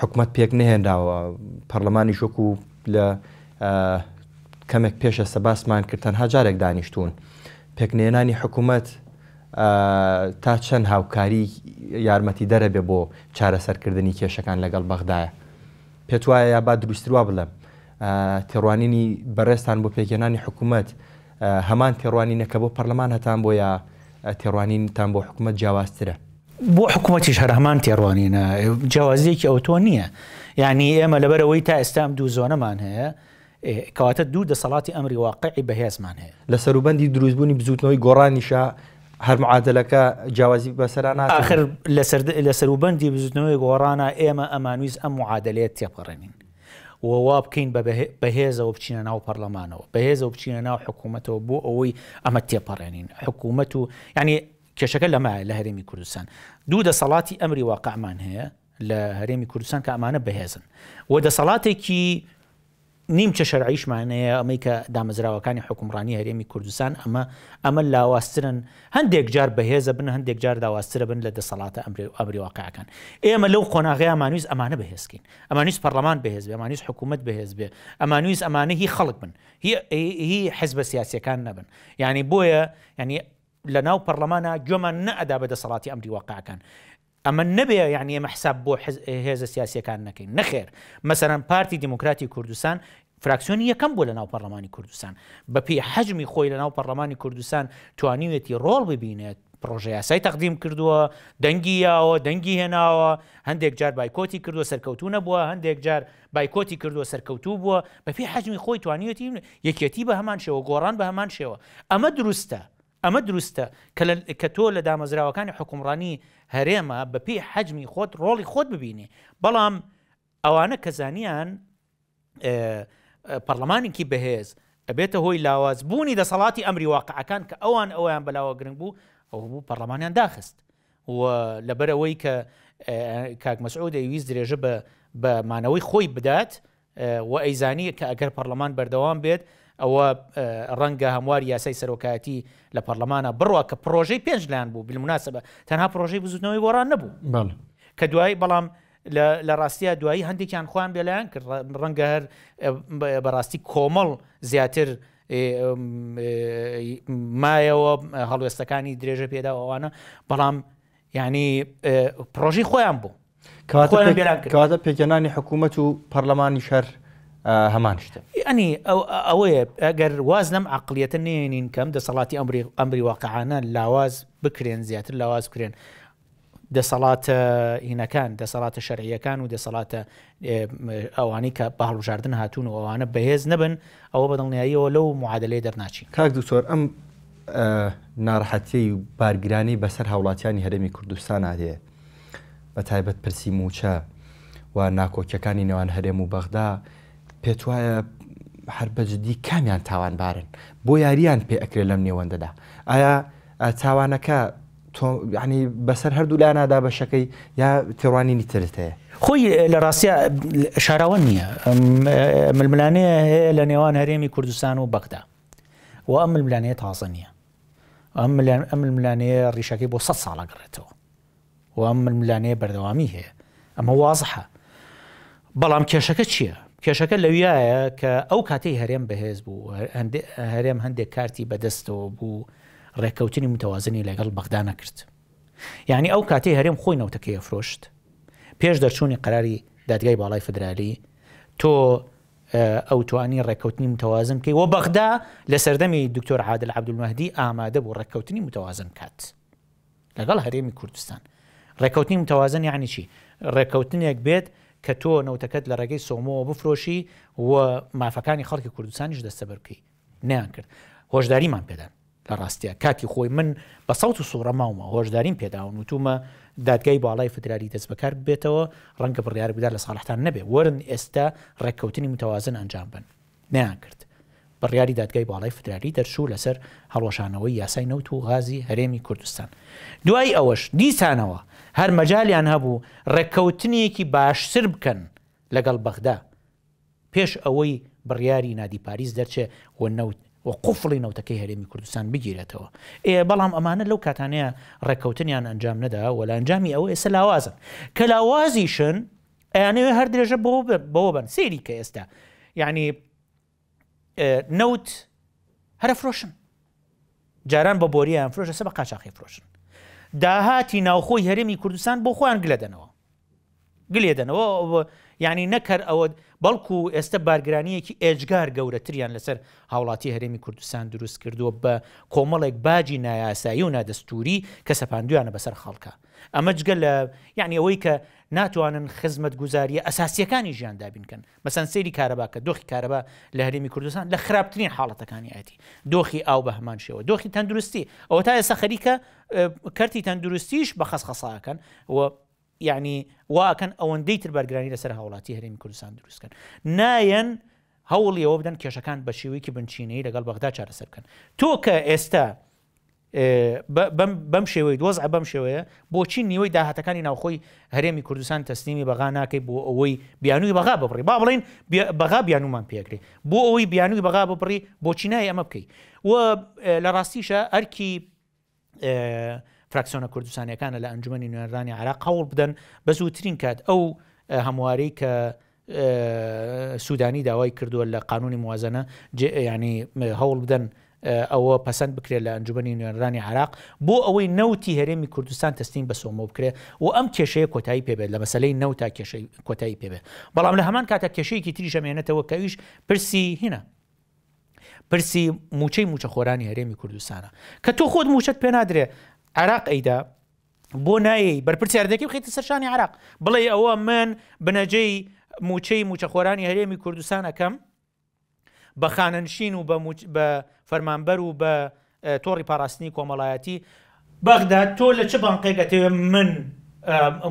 حکومەت پێک نەهێنراوە پەرلەمانیش وەکو لە کەمێک پێش ئێستا باسمان کرد تەنها جارێک دانیشتوون پێکنێنانی حکوومەت تا چەند هاوکاری یارمەتی دەرە بێ بۆ چارەسەرکردنی کێشەکان لەگەڵ بەغدایە پێت وایە یا با دروستتر وا بڵێم تێڕوانینی بەڕێزتان بۆ پێکهێنانی حکوومەت هەمان تێڕوانینە کە بۆ پەرلەمان هەتان بۆ یا تێڕوانینتان بۆ حکوومەت جیاوازترە؟ بۆ حکوومەتیش هەر هەمان تێڕوانینە، جیاوازییەکی ئەوتۆ نییە. یانی ئێمە لەبەرئەوەی تا ئێستا ئەم دوو زۆنەمان هەیە، کەواتە دوو دەسەڵاتی ئەمری واقعی بەهێزمان هەیە. لە سەروبەندی دروستبوونی بزووتنەوەی گۆڕانیشا هەر معادەلەکە جیاوازی بەسەرا ناتێ؟ ئاخر لە سەروبەندی بزووتنەوەی گۆڕانا ئێمە ئەمانویست ئەم معادەلەیە تێپەڕێنین و وا بکەین بە بەهێزەوە بچینە ناو پەرلەمانەوە، بەهێزەوە بچینە ناو حکوومەتەوە بۆ ئەوەی ئەمە تێپەڕێنین. حکوومەت و یانی کێشەکە لەمایە لە هەرێمی کوردستان دوو دەسەڵاتی ئەمری واقعمان هەیە لە هەرێمی کوردستان کە ئەمانە بەهێزن و دەسەڵاتێکی نیمچە شەرعیشمان هەیە ئەمەی کە دامەزراوەکانی حکومڕانی هەرێمی کوردستان ئەمە ئەمە لاوازترن هەندێک جار بەهێزە بن هەندێک جار لاوازترە بن لە دەسەڵاتە ئەمری ئەمری واقعەکان ئێمە لەو قۆناغەیە مانویست ئەمانە بەهێزکەین ئەمانویست پەرلەمان بەهێز بێ ئەمانویست حکوومەت بەهێز بێ ئەمانویست ئەمانە هی خەڵک بن هی هی حزبە سیاسیەکان نەبن یعنی بۆیە یعنی لە ناو پەرلەمانە گوێمان نەئەدا بە دەسەڵاتی ئەمری واقعەکان ئەمە نەبێ یانی ئێمە حساب بۆ هێزە سیاسیەکان نەکەین نەخێر مەسەرەن پارتی دیموکراتی کوردستان فراکسیۆنی یەکەم بوو لە ناو پەرلەمانی کوردستان بە پێی حەجمی خۆی لە ناو پەرلەمانی کوردستان توانیوێتی ڕۆڵ ببینێت پرۆژە یاسای تەقدیم کردووە دەنگی یاوە دەنگی هێناوە هەندێک جار بایکۆتی کردووە سەرکەوتوو نەبووە هەندێک جار بایکۆتی کردووە سەرکەوتوو بووە بەپێی حەجمی خۆی توانیوێتی یەکێتی بە هەمان شێوە گۆڕان بە هەمان شێوە ئەمە دروستە ئەمە دروستە کە لە کە تۆ لە دامەزراوەکانی حوکمڕانی هەرێمە بە پێی حەجمی خۆت ڕۆڵی خۆت ببینی بەڵام ئەوانە کە زانیان پەڕلەمانێکی بەهێز ئەبێتە هۆی لاواز بوونی دەسەڵاتی ئەمری واقعەکان کە ئەوان ئەویان بەلاوە گرنگ بوو ئەوە بوو پەڕلەمانیان داخست و لەبەرئەوەی کە کاک مەسعود ئەیویست درێژە بە بە مانەوەی خۆی بدات و ئەیزانی کە ئەگەر پەڕلەمان بەردەوام بێت ئەوە ڕەنگە هەمواری یاسای سەرۆکایەتی لە پەڕلەمانە بڕوا کە پڕۆژەی پێنج لایەن بوو بالمناسبە تەنها پڕۆژەی بزوتنەوەی گۆڕان نەبوو کە دوایی بەڵام لە ڕاستیە دوایی هەندێکیان خۆیان بێلایەن کرد ڕەنگە هەر بەڕاستی کۆمەڵ زیاتر مایەوە هەڵوێستەکانی درێژە پێدا ئەوانە بەڵام یانی پڕۆژەی خۆیان بوو. کەواتە پێکهێنانی حکوومەت و پەرلەمانیش هەر هەمان شتە. یانی ئەوەیە ئەگەر واز لەم عەقڵیەتە نەیەنین کە ئەم دەسەڵاتی ئەمری ئەمری واقعانە لاواز بکرێن زیاتر لاواز بکرێن دەسەڵاتە هینەکان دەسەڵاتە شەرعیەکان و دەسەڵاتە ئەوانەی کە بە هەڵبژاردن هاتوون و ئەوانە بەهێز نەبن ئەوە بە دڵنیاییەوە لەو معادلەیە دەرناچین. کاک دکتۆر ئەم ناڕەحەتیەی و بارگرانیەی بەسەر هاوڵاتیانی هەرێمی کوردستانا دێ بە تایبەت پرسی مووچە و ناکۆکیەکانی نێوان هەرێم و بەغدا پێتوایە هەر بە جدی کامیان تاوانبارن بۆ یاریان پێ ئەکرێ لەم نێوەندەدا ئایا تاوانەکە. تۆ یعنی بەسەر هەردوو لایەنا دابەشەکەی یا تێڕوانینی ترت هەیە؟ خۆی لە ڕاستیا شاراوە نییە ململانێ هەیە لە نێوان هەرێمی کوردستان و بەغدا و ئەم ململانێ تازە نییە ئەم ململانێ ڕیشەکەی بۆ سە ساڵە گەڕێتەوە و ئەم ململانێیە بەردەوامی هەیە ئەمە وازحە بەڵام کێشەکە چییە؟ کێشەکە لەویایە کە ئەو کاتەی هەرێم بەهێز بوو هەرێم هەندێک کارتی بەدەستەوە بوو ڕێککەوتنی متوازنی لەگەڵ بەغدا نەکرد یعنی ئەو کاتەی هەرێم خۆی نەوتەکەی فرۆشت پێش دەرچوونی قەراری دادگای باڵای فدرالی تۆ ئەو توانی ڕێککەوتنی متوازن بکەی و بەغدا لە سەردەمی دکتۆر عادل عەبدولمەهدی ئامادە بوو ڕێککەوتنی متوازن بکات لەگەڵ هەرێمی کوردستان. ڕێککەوتنی متوازن یەعنی چی؟ ڕێککەوتنێک بێت کە تۆ نەوتەکەت لە ڕێگەی سۆمۆوە بفرۆشی و مافەکانی خەڵکی کوردستانیش دەستەبەر بکەی. نەیان کرد. هۆشداریمان پێدان. لە ڕاستیا کاتی خۆی من بە سەوت و سوڕە ماومە هۆشداریم پێداون وتومە دادگای باڵای فدرالی دەست بەکار ببێتەوە ڕەنگە بڕیار بدات لە ساڵحتان نەبێ وەرن ئێستا ڕێککەوتنی متوازن ئەنجام بن. نەیان کرد. بڕیاری دادگای باڵای فدرالی دەرچوو لەسەر هەڵوەشانەوەی یاسای نەوت و غازی هەرێمی کوردستان. دوای ئەوەش دیسانەوە هەر مەجالیان هەبوو ڕێککەوتنێکی باشتر بکەن لەگەڵ بەغدا پێش ئەوەی بڕیاری نادی پاریس دەرچێ و نەوت و قوفڵی نەوتەکەی هەرێمی کوردستان بگیرێتەوە. ئێ بەڵام ئەمانە لەو کاتانەیە ڕێککەوتنیان ئەنجام نەدا و لە ئەنجامی ئەوە ئێستا لاوازن. کە لاوازیشن ئەیانەوێ هەر درێژە بەوە بەن سەیری کە ئێستا یعنی نەوت هەرە فرۆشن جاران بە بۆریان فرۆشە سە بە قاچاقی فرۆشن داهاتی ناوخۆی هەرێمی کوردستان بۆ خۆیان گلە دەنەوە گلێدەنەوە یعنی نەکەر ئەوە بەڵکو ئێستا بارگرانیەکی ئێجگار گەورەتریان لەسەر هاوڵاتی هەرێمی کوردستان دروست کردووە بە کۆمەڵێک باجی نایاسایی و نادەستوری کە سەپاندویانە بەسەر خەڵکە ئەمە جگە لە یعنی ئەوەی کە ناتوانن خزمەتگوزارییە ئەساسییەکانی ژیان دابین کەن، مەسەن سەیری کارەبا کە دۆخی کارەبا لە هەرێمی کوردستان لە خراپترین حاڵەتەکانیایەتی، دۆخی ئاو بە هەمان شێوە، دۆخی تەندروستی ئەوە تا ئێستا خەریکە کەرتی تەندروستیش بە خەسخەسا ئەکەن و یعنی وا ئەکەن ئەوەندەی تر بارگرانی لەسەر هاوڵاتی هەرێمی کوردستان دروست کەن. نایەن هەوڵی ئەوە بدەن کێشەکان بە شێوەیەکی بنچینەیی لەگەڵ بەغدا چارەسەر بکەن. تۆ کە ئێستا بەم شێوەی وەزع بەم شێوەیە بۆچی نیوەی داهاتەکانی ناوخۆی هەرێمی کوردستان تەسلیمی بەغا ناکەی بۆ ئەوەی بیانووی بەغا ببڕی با بڵین بەغا بیانومان پێکرێ بۆ ئەوەی بیانووی بەغا ببڕی بۆچی نای ئەمە بکەی و لە ڕاستیشە ئەرکی فراکسیۆنە کوردستانیەکانە لە ئەنجومەنی نوێنەرانی عراق هەوڵ بدەن بە زووترین کات ئەو هەموارەی کە سوودانی داوای کردووە لە قانونی موازنە ینی هەوڵ بدەن ئەوە پەسەند بکرێت لە ئەنجومەنی نوێنەرانی عراق بۆ ئەوەی نەوتی هەرێمی کوردستان تەسلیم بە سۆمۆ بکرێت و ئەم کێشەیە کۆتایی پێبێت لە مەسلەی نەوتا کێشەی کۆتایی پێبێت بەڵام لە هەمان کاتە کێشەیەکی تریش ئەمێنێتەوە کە ئەویش پرسی هینە پرسی موچەی موچەخۆرانی هەرێمی کوردستانە کە تۆ خۆت موچەت پێ نادرێ عراق ئەیدا بۆ نایەی بەرپرسیاردەکەی بخیتە سەرشانی عراق بڵێ ئەوە من بنەجەی موچەی موچەخۆرانی هەرێمی کوردستان ئەەکەم بە خانەنشین و بە فەرمانبەر و بە تۆڕی پاراستنی کۆمەڵایەتی بەغدا تۆ لە چ بانقێک ئەتەوێ من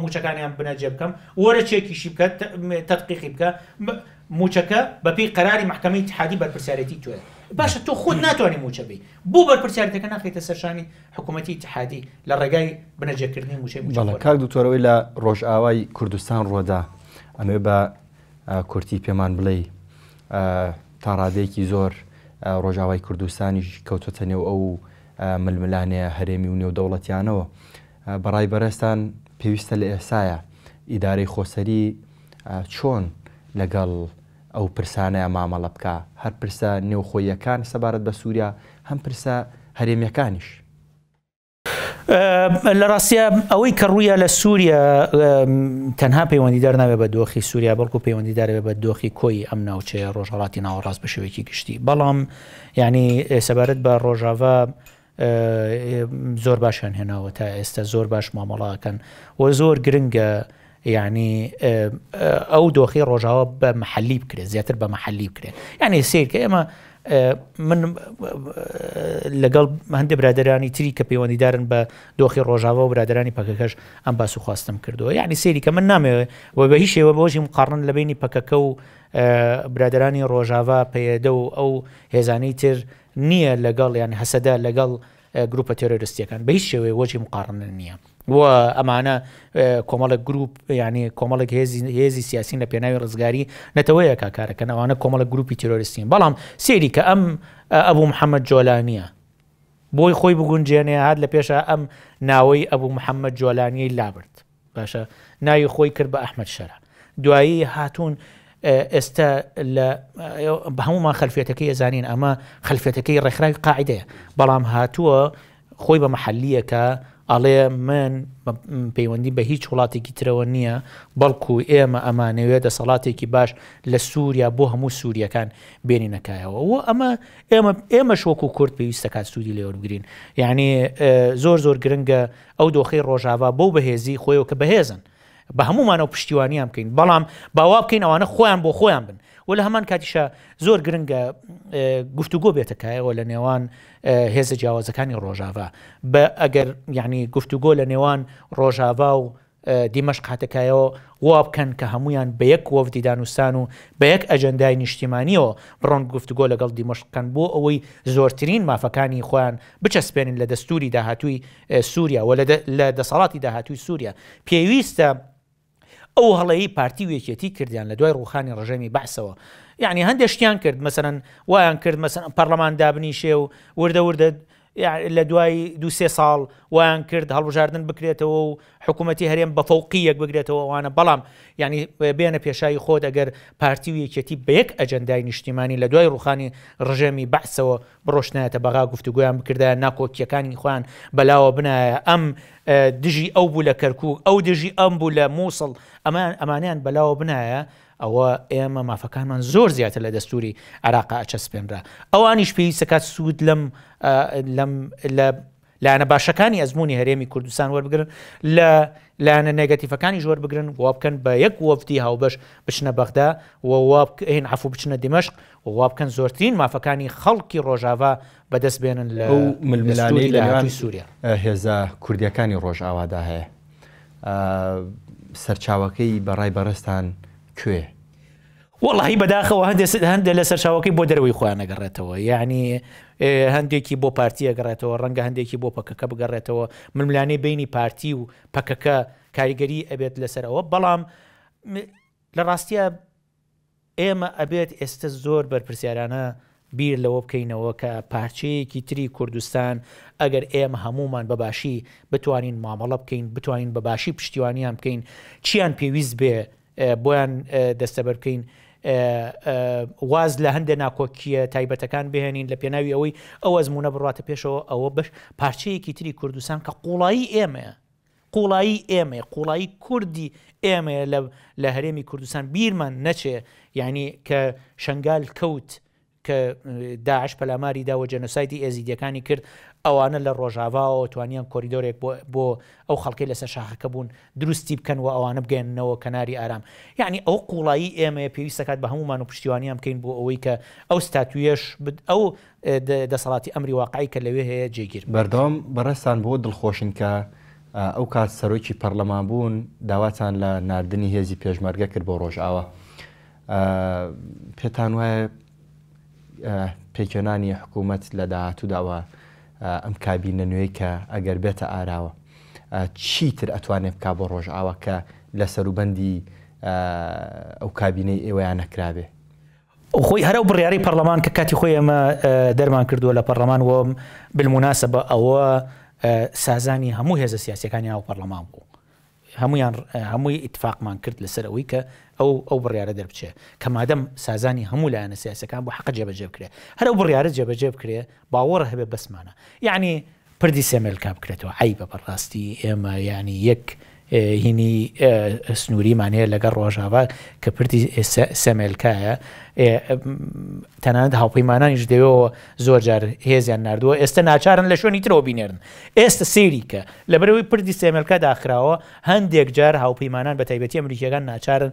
موچەکانیان بنەجێ بکەم وەرە چێکیشی بکە تەدقیقی بکە موچەکە بەپێی قەراری مەحکەمەی ئیتحادی بەرپرسیارێتی تۆیە باشە تۆ خۆت ناتوانانی موچە بی بۆ بەرپرسیارەتەکە ناخەیتە سەرشانی حکوومەتی ئیتحادی لە ڕێگای بنەجێکردنی موچەی موچە کاک دکتۆرەوەی لە ڕۆژئاوای کوردستان ڕۆدا ئەمێ بە کورتی پێمان بڵێی تا ڕادەیەکی زۆر ڕۆژاوای کوردستانیش کەوتۆتە نێو ئەو ململانێ هەرێمی و نێودەوڵەتیانەوە بەڕای بەڕێزتان پێویستە لە ئێسایا ئیدارەی خۆسەری چۆن لەگەڵ ئەو پرسانەیە مامەڵە بکا هەر پرسە نێوخۆییەکان سەبارەت بە سووریا هەم پرسە هەرێمیەکانیش؟ لە ڕاستیا ئەوەی کە ڕوویا لە سووریا تەنها پەیوەندیدار نابێت بە دۆخی سووریا بەڵکو پەیوەندیدار بێت بە دۆخی کۆی ئەم ناوچەیە ڕۆژهەڵاتی ناوەڕاست بە شێوەیەکی گشتی بەڵام یعنی سەبارەت بە ڕۆژاڤا زۆر باشیان هێناوە تا ئێستا زۆر باش مامەڵاکەن و زۆر گرنگە یعنی ئەو دۆخی ڕۆژاوە بە محلی بکرێت زیاتر بە محلی بکرێت یعنی سیرکە ئێمە من لەگەڵ هەندێک برادرانی تری کە پەیوەندیدارن بە دۆخی ڕۆژاوە و برادرانی پەکەکەش ئەم باس و خواستم کردووە یعنی سێری کە من نامەوێت و بە هیچ شێوە بۆژی مقاڕن لە بینی پەکەکە و برادرانی ڕۆژاوا پەیەدە و ئەو هێزانەی تر نییە لەگەڵ یان هەسەدە لەگەڵ گروپە تێرۆریستیەکان بە هیچ شێوەیە وەجی مقاڕنە نییە و ئەمانە کۆمەڵێک گروپ یعنی کۆمەڵێک هێزی هێزی سیاسین لە پێناوی ڕزگاری نەتەوەیەکە کارەکەن ئەوانە کۆمەڵێک گروپی تیرۆریستین بەڵام سێری کە ئەم ئەبوو محەممەد جۆلانیە بۆی خۆی بگونجێنێ هات لە پێشە ئەم ناوەی ئەبوو محەممەد جۆلانیەی لابرد باشە ناوی خۆی کرد بە ئەحمد شەرع دوایی هاتوون ئێستا لە هەمومان خەلفێتەکەی ئەزانین ئەمە خەلفێتەکەی ڕێکخراوی قاعدەیە بەڵام هاتووە خۆی بە مەحەلییەکە ئەڵێ من پەیوەندی بە هیچ وڵاتێکی ترەوە نییە، بەڵکو ئێمە ئەمانەوێ دەسەڵاتێکی باش لە سووریا بۆ هەموو سوورییەکان بێنینە کایەوە و ئەمە ئێمە ئێمەش وەکو کورد پێویستە کات سوودی لێ وەربگرین. یعنی زۆر زۆر گرنگە ئەو دۆخەی ڕۆژاڤا بەو بەهێزی خۆیەوە کە بەهێزن بە هەموومانەوە پشتیوانیان بکەین، بەڵام با وا بکەین ئەوانە خۆیان بۆ خۆیان بن و لە هەمان کاتیشا زۆر گرنگە گفتوگۆ بێتە کایەوە لە نێوان هێزە جیاوازەکانی ڕۆژاڤا بە ئەگەر یعنی گفتوگۆ لە نێوان ڕۆژاڤا و دیمەشق هاتەکایەوە وا بکەن کە هەمویان بە یەک وەفدی دانوستان و بە یەک ئەجەندای نیشتیمانیەوە بڕۆن گفتوگۆ لەگەڵ دیمەشق بکەن بۆ ئەوەی زۆرترین مافەکانی خۆیان بچەسپێنن لە دەستوری داهاتووی سووریا و لە دەسەڵاتی داهاتووی سووریا پێویستە ئەو هەڵەی پارتی و یەکێتی کردیان لە دوای ڕوخانی ڕژێمی بەعسەوە یعنی هەندێک شتیان کرد مەسەرەن وایان کرد مەسەن پەرلەمان دابنیشێ و وردە وردە لە دوای دو سێ ساڵ وایان کرد هەڵبژاردن بکرێتەوە و حکوومەتی هەرێم بە فەوقی یەک بگرێتەوە ئەوانە بەڵام یعنی بێنە پێشایی خۆت ئەگەر پارتی و یەکێتی بە یەک ئەجەندای نیشتیمانی لە دوای ڕوخانی ڕژێمی بەعسەوە بڕۆشتنایەتە بەغا گفتوگۆیان بکردایە ناکۆکییەکانی خۆیان بەلاوە بنایە ئەم دژی ئەو بوو لە کەرکوک ئەو دژی ئەم بوو لە مووسڵ ئەمە ئەمانیان بەلاوە بنایە ئەوە ئێمە مافەکانمان زۆر زیاتر لە دەستوری عێراقا ئەچەسپێنرا ئەوانیش پێویستەکات سوود لەم لەم لە لایەنە باشەکانی ئەزموونی هەرێمی کوردستان وەربگرن، لە لایەنە نێگەتیفەکانیش وەربگرن، وا بکەن بە یەک وەفدی هاوبەش بچنە بەغدا و وا بکەن عەفو بچنە دیمەشق و وا بکەن زۆرترین مافەکانی خەڵکی ڕۆژاڤا بەدەست بێنن لە ئەو ململانێی دەستووری لە نێوان داهاتووی سووریا. هێزە کوردییەکانی ڕۆژئاوادا هەیە، سەرچاوەکەی بە ڕای بەڕێزتان کوێیە؟ وەڵاهی بەداخەوە هەندێ هەندێ لە سەرچاوەکەی بۆ دەرەوەی خۆیان ئەگەڕێتەوە یعنی هەندێکی بۆ پارتی ئەگەڕێتەوە ڕەنگە هەندێکی بۆ پەکەکە بگەڕێتەوە ململانێی بینی پارتی و پەکەکە کاریگەری ئەبێت لەسەر ئەوە بەڵام لە ڕاستیە ئێمە ئەبێت ئێستا زۆر بەرپرسیارانە بیر لەوە بکەینەوە کە پارچەیەکی تری کوردستان ئەگەر ئێمە هەموومان بە باشی بتوانین مامەڵە بکەین بتوانین بە باشی پشتیوانیان بکەین چیان پێویست بێ بۆیان دەستەبەر بکەین واز لە هەندێک ناکۆکیە تایبەتەکان بهێنین لە پێناوی ئەوەی ئەو ئەزمونە بڕاتە پێشەوە ئەوە بەش پارچەیەکی تری کوردستان کە قوڵایی ئێمەیە قوڵایی ئێمەیە قوڵایی کوردی ئێمەیە لە هەرێمی کوردستان بیرمان نەچێ یعنی کە شنگال کەوت کە داعش پەلاماری دا و جێنۆسایدی ئێزیدیەکانی کرد، ئەوانە لە ڕۆژاڤاوە توانیان کۆریدۆرێک بۆ بۆ ئەو خەڵکەی لەسەر شاخەکە بوون دروستی بکەن و ئەوانە بگەیەننەوە کەناری ئارام. یەعنی ئەوە قووڵایی ئێمەیە پێویست دەکات بە هەموومان و پشتیوانیان بکەین بۆ ئەوەی کە ئەو ستاتویەش ئەو دەسەڵاتی ئەمری واقعی کە لەوێ هەیە جێگیر بکرێت. بەردەوام بەڕێزتان بەوە دڵخۆشن کە ئەو کات سەرۆکی پەڕلەمان بوون داواتان لە ناردنی هێزی پێشمەرگە کرد بۆ ڕۆژئاوا. پێتان وایە پێکهێنانی حکوومەت لە داهاتوودا و ئەم کابینە نوێی کە ئەگەر بێتە ئاراوە چیتر ئەتوانێت بک بۆ ڕۆژئاوا کە لە سەروبەندی ئەو کابینەی ئێوەیان نەکرابێ؟ خۆی هەر ئەو بڕیارەی پەرلەمان کە کاتی خۆی ئێمە دەرمان کردووە لە پەرلەمان و بالمناسبە ئەوە سازانی هەموو هێزە سیاسەکانی ناو پەرلەمان بوو هەموویان هەمووی ئیتفاقمان کرد لەسەر ئەوەی کە ئەو ئەو بڕیارە دەربچێ کە مادەم سازانی هەموو لایەنە سیاسەکان بۆ حەقە جێبەجێ بکرێ هەر ئەو بڕیارە جێبەجێ بکرێ باوەڕ هەبێ بەسمانە یعنی پردی سێمێلکا بکرێتەوە عیبە بەڕاستی ئێمە یعنی یەک هینی سنووریمان هەیە لەگەڵ ڕۆژاوا کە پردی سێمێلکایە تەنانەت هاوپەیمانانیش دەوێەوە زۆر جار هێزیان ناردووە ئێستا ناچارن لە شوێنی ترەوە بینێرن ئێستا سەیری کە لەبەرئەوەی پردی سێمێلکا داخراوە هەندێک جار هاوپەیمانان بە تایبەتی ئەمریکیەکان ناچارن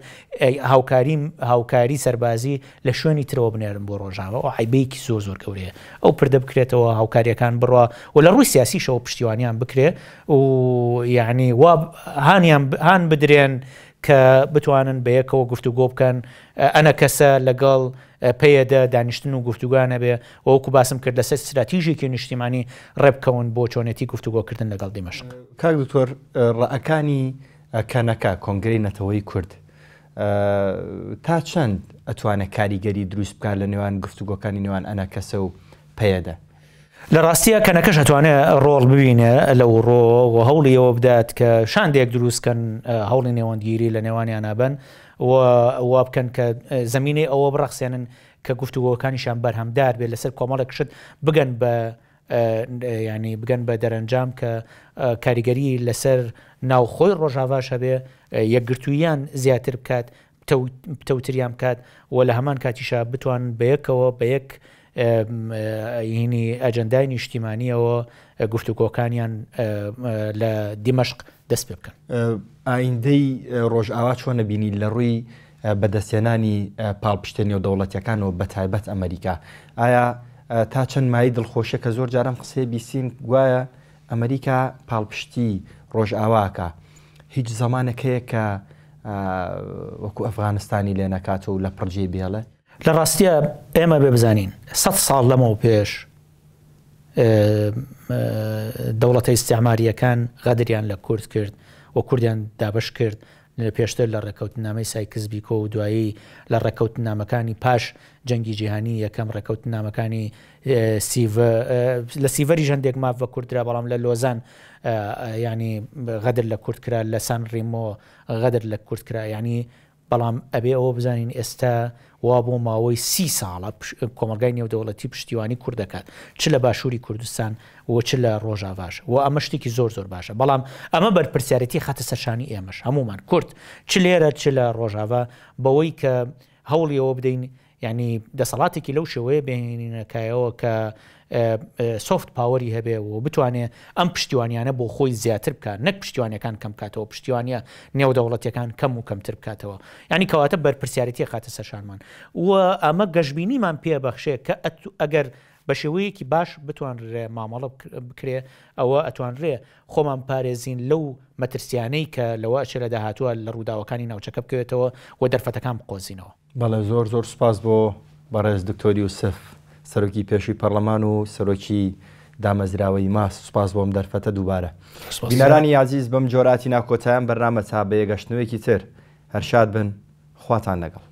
هاوکاری هاوکاری سەربازی لە شوێنی ترەوە بنێرن بۆ ڕۆژاوا ئەو عەیبەیەکی زۆر زۆر گەورەیە ئەو پردە بکرێتەوە هاوکاریەکان بڕوا و لە ڕووی سیاسیشەوە پشتیوانیان بکرێ و یعنی وا هانیان هان بدرێن کە بتوانن بەیەکەوە گفتوگۆ بکەن، ئەنەکەسە لەگەڵ پەیەدە دانیشتن و گفتوگۆیان هەبێ و وەکو باسم کرد لەسەر ستراتیژێکی نیشتیمانی ڕێبکەون بۆ چۆنێتی گفتوگۆکردن لەگەڵ دیمەشق. کاک دکتۆر ڕەئەکانی کەنەکە، کۆنگرەی نەتەوەیی کورد، تا چەند ئەتوانێت کاریگەری دروست بکات لە نێوان گفتوگۆکانی نێوان ئەنەکەسە و پەیەدە؟ لە ڕاستیا کەنەکەش ئەتوانێ ڕۆڵ ببینێ لەو ڕۆ و هەوڵی ئەوە بدات کە شاندێک دروست کەن هەوڵی نێوەندگیری لە نێوانیانا بەن و وا بکەن کە زەمینەی ئەوە بڕەخسێنن کە گفتوگۆکانیشیان بەرهەمدار بێت لەسەر کۆمەڵێک شت بگەن بە ینی بگەن بە دەرەنجام کە کاریگەری لەسەر ناوخۆی ڕۆژاڤاش هەبێ یەکگرتوویان زیاتر بکات پتەوتریان بکات و لە هەمان کاتیشا بتوانن بەیەکەوە بە یەک هینی ئەجەندای نیشتیمانیەوە گفتوگۆکانیان لە دیمەشق دەست پێ بکەن. ئایندەی ڕۆژئاوا چۆنە بینی لە ڕووی بەدەستهێنانی پاڵپشتە نێودەوڵەتیەکانەوە بەتایبەت ئەمریکا؟ ئایا تا چەند مایەی دڵخۆشیە کە زۆر جار ئەم قسەیە بیستین گوایە ئەمریکا پاڵپشتی ڕۆژئاوا ئەکا هیچ زەمانێک هەیە کە وەکو ئەفغانستانی لێ نەکاتەوە و لە پڕ جێی بێڵێ؟ لە ڕاستیا ئێمە بێ بزانین سەد ساڵ لەمەو پێش دەوڵەتە ئیستعمارییەکان غەدریان لە کورد کرد و کوردیان دابەش کرد پێشتر لە ڕێککەوتنامەی سایکس بیکۆ و دوایی لە ڕێککەوتنامەکانی پاش جەنگی جیهانی یەکەم ڕێککەوتنامەکانی لە سیڤەریش هەندێک ماف بە کورد درا بەڵام لە لۆزان ینی غەدر لە کورد کرا لە سان ڕیمۆ غەدر لە کورد کرا ینی بەڵام ئەبێ ئەوە بزانین ئێستا وا بۆ ماوەی سی ساڵە کۆمەڵگای نێودەوڵەتی پشتیوانی کورد دەکات چ لە باشووری کوردستان و چ لە ڕۆژاڤاش و ئەمە شتێکی زۆر زۆر باشە بەڵام ئەمە بەرپرسیارێتی خاتە سەرشانی ئێمەش هەمومان کورد چ لێرە چ لە ڕۆژاڤا بەوەی کە هەوڵی ئەوە بدەین یانی دەسەڵاتێکی لەو شێوەیە بهێنینە کایەوە کە soft power ی هەبێ و بتوانێ ئەم پشتیوانیانە بۆ خۆی زیاتر بکات نەک پشتیوانەکان کەم بکاتەوە پشتیوانە نێودەوڵەتیەکان کەم و کەمتر بکاتەوە ینی کەواتە بەرپرسیارەتی خاتە سەرشانمان و ئەمە گەشببینیمان پێبەخشێ کە ئەگەر بە شێوەیەکی باش بتوانرێ مامەڵە بکرێ ئەوە ئەتوانرێ خۆمان بپارێزین لەو مەترسیانەی کە لەوە ئەچێ لە داهاتووە لە ڕووداوەکانی ناوچەکە بکەوێتەوە و دەرفەتەکان بقۆزینەوە. بەڵێ زۆر زۆر سوپاس بۆ بەڕێز دکتۆر یوسف سەرۆکی پێشووی پەڕلەمان و سەرۆکی دامەزراوەی ماس سوپاس بۆ ئەم دەرفەتە دووبارە. بینەرانی ئازیز بەم جۆرە هاتینە کۆتایان بەرنامە تا بە یەگەشتنەوەیەکی تر هەر شاد بن خواتان لەگەڵ.